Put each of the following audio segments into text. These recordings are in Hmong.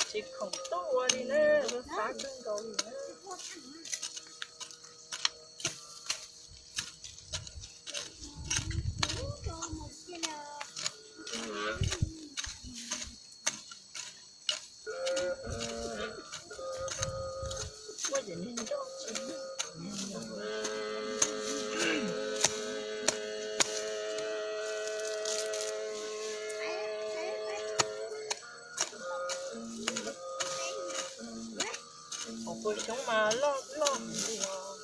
Tsis khoom tuaj ua li na, xav kawg nkaus li na. Ua xyoob mas loj loj li os.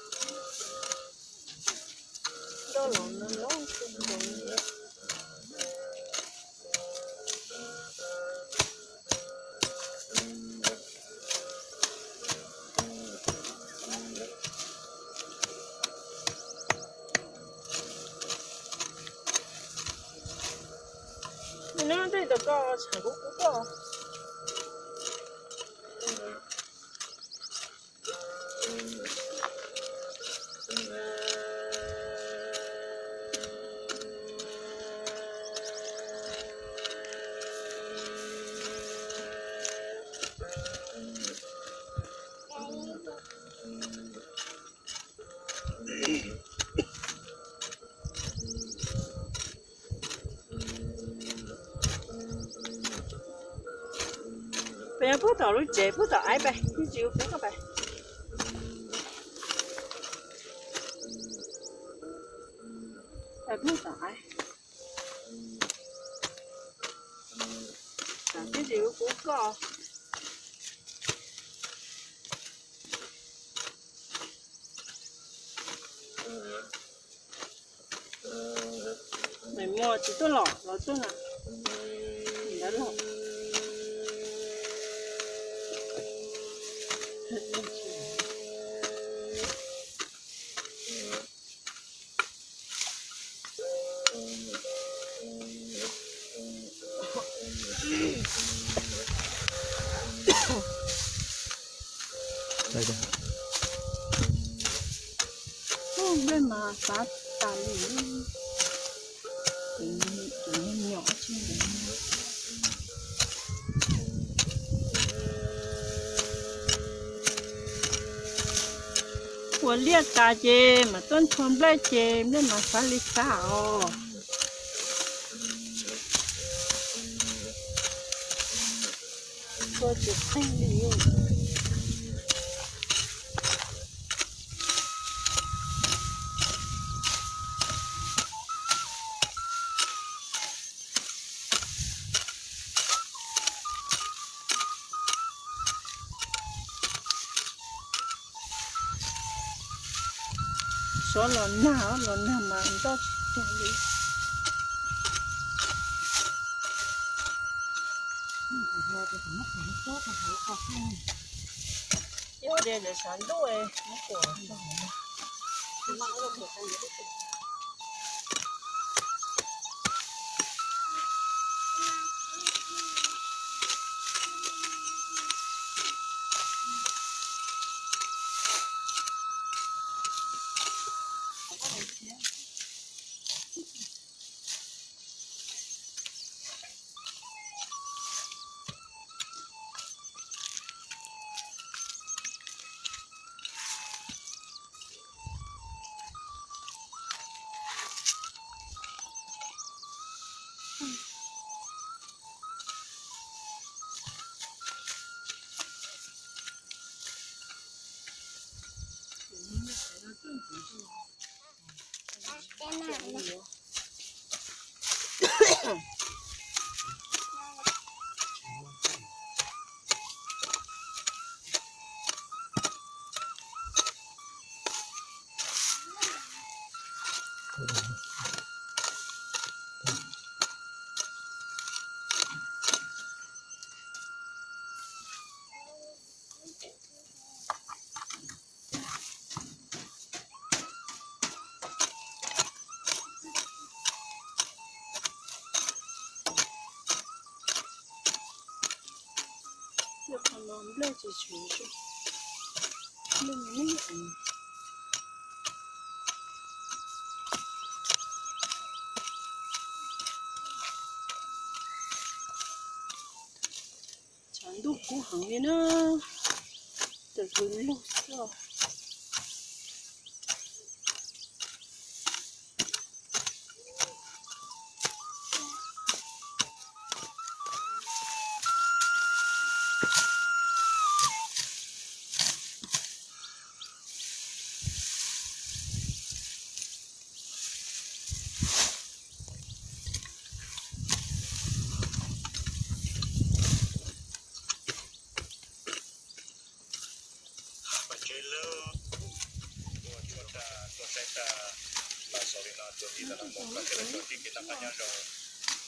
Loj los loj kawg nkaus li. Neb tej tau koj tshav kub kub koj. Peb nyob pub tom lub tsev, pub tom aib peb, tsis ua pub koj peb. Peb pub tom aib. Tsis ua pub koj. Nais muag tsis tuaj los los tuaj na. Ntawd los. Nplej mas xav tas li. Tus me nyuam tsis ntawd. Ua liaj tas ces mas tuaj nrho nplej ces nplej mas xav li xav os. Ua tsis qeeg li. Xyov los nag, los nag mas ntoj tsis tuag li. Ib tias sawv ntuj. Qhov no nplej tsis tshwm zoo. Nplej me me. Dub kub heev li na, txawm hlwv lug xwb. Mas tsev lawm, tuaj tsuag tag tuaj saib tag los xaus li no, tuaj ntxiv tau los mus koj thiaj los xaus tib kev noj qab nyob zoo,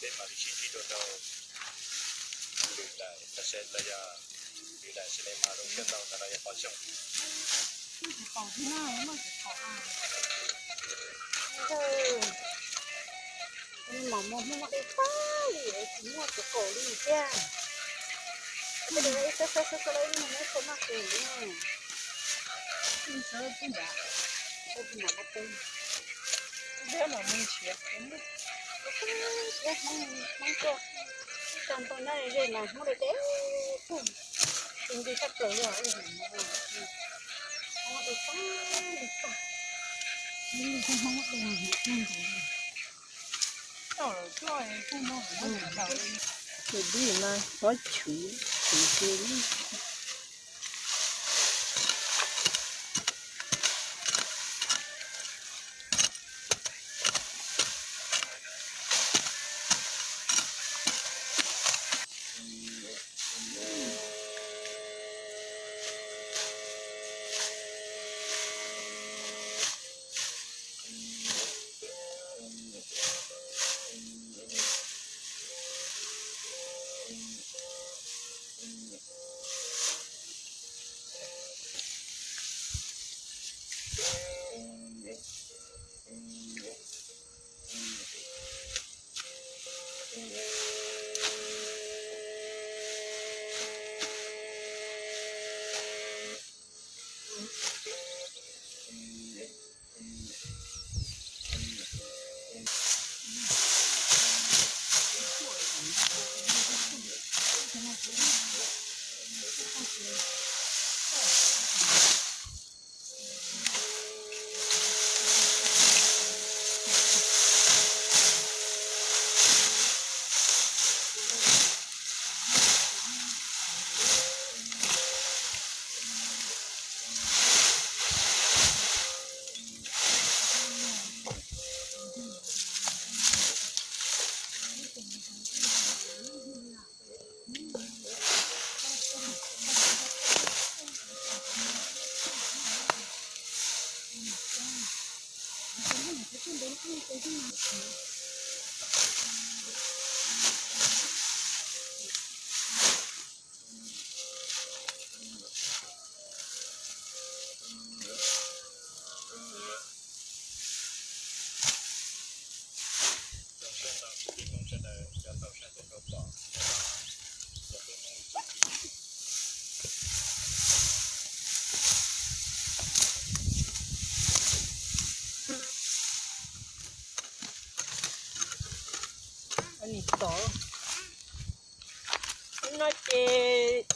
peb mam li sib ntsib dua rau lwm daim, txhais tes los yog lwm daim cinema zoo siab ntau ntawm no yog qhov xyooj. Mam mus hnub no dej tag li tsis muaj txiv qaum li thiab. Ib xab xab xab xab lawm ib mus muab txhua maj tus li no. Ib xab ib nrad, ib nrad qab teb, ib nrad mas mus nrhiav thiab Hmoob, Hmoob tuaj, tag nrho nyob ze mas Hmoob deb deb tug, tus nqi tshaj plaws li os. Hmoob deb tag li tag, Hmoob deb ntau li. Tus dib mas qhuav chwv, chwv kiag li. Nim tom no ces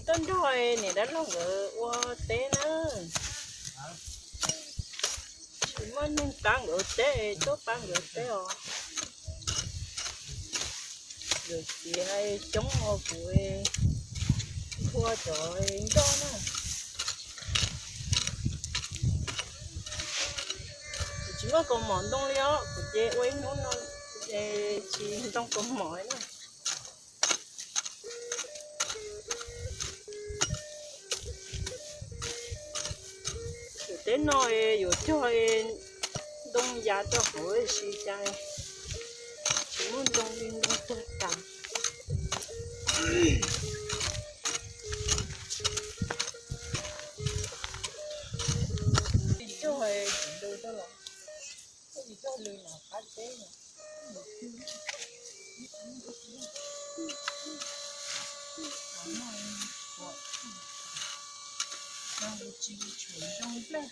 tuaj nrog niam dab laug nkawd ua teb na. Tsis muaj neeg pab nkawd teb, tuaj pab nkawd teb os. Nkawd txiv hais coob ua kuv nthua cov nroj na. Kuv tsis muaj kaus mom ntoo li os, kuv ces ua ib hnub no ces tsis ntoo kaus mom na. Tus teb no yuav cog ntoo ya rau hauv si cas tsis muaj ntoo li, ntoo tuag tas. Cog tsis lw rau los, cog lw los qab teb. Tsis tshuav zoo nplej.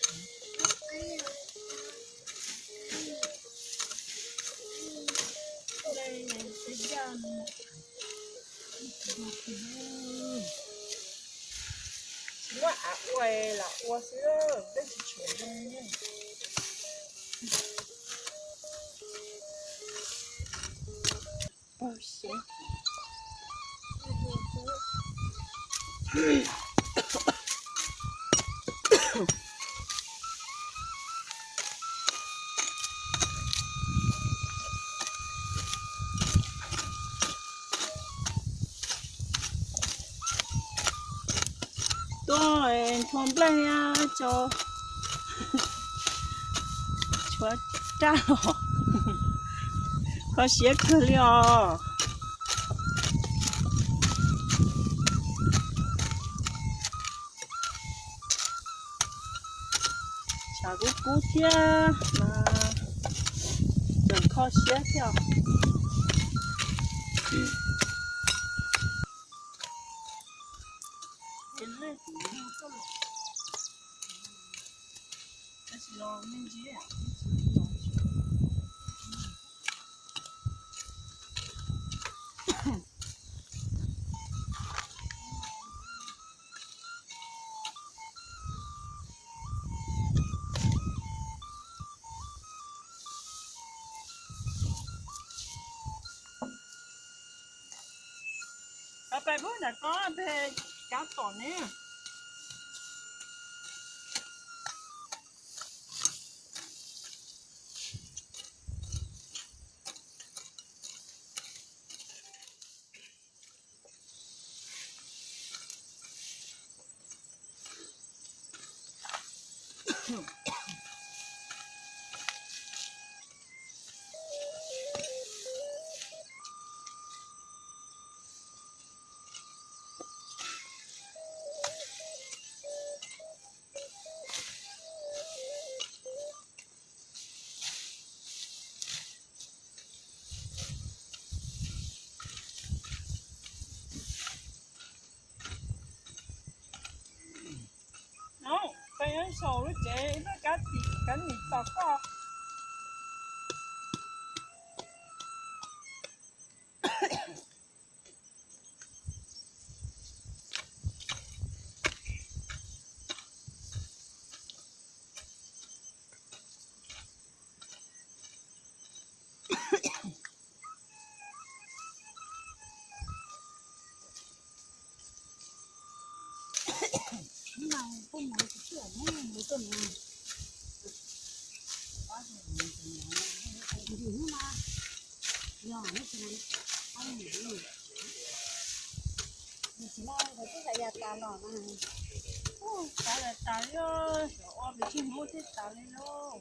Nplej xab yaj no. Av ua los ua xwb, peb tsis tshuav li. Pawg xyab. Tuaj nthua nplej tso, tshuav raj los kho siab kawg li os. Tshav kub kub thiab mas tseem kho siab thiab. Pais pub nram ko, peb kav tom ne. Peb nyob saum lub tsev ib lub kab tis kab nis tos koj. Ua pes tsawg hnub thiaj tas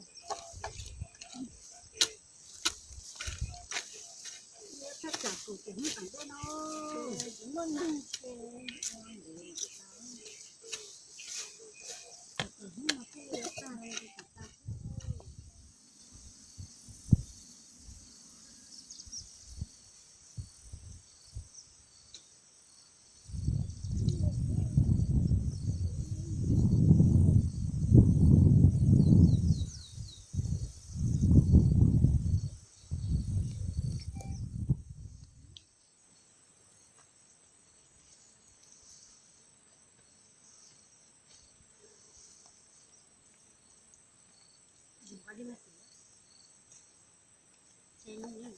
li lauj.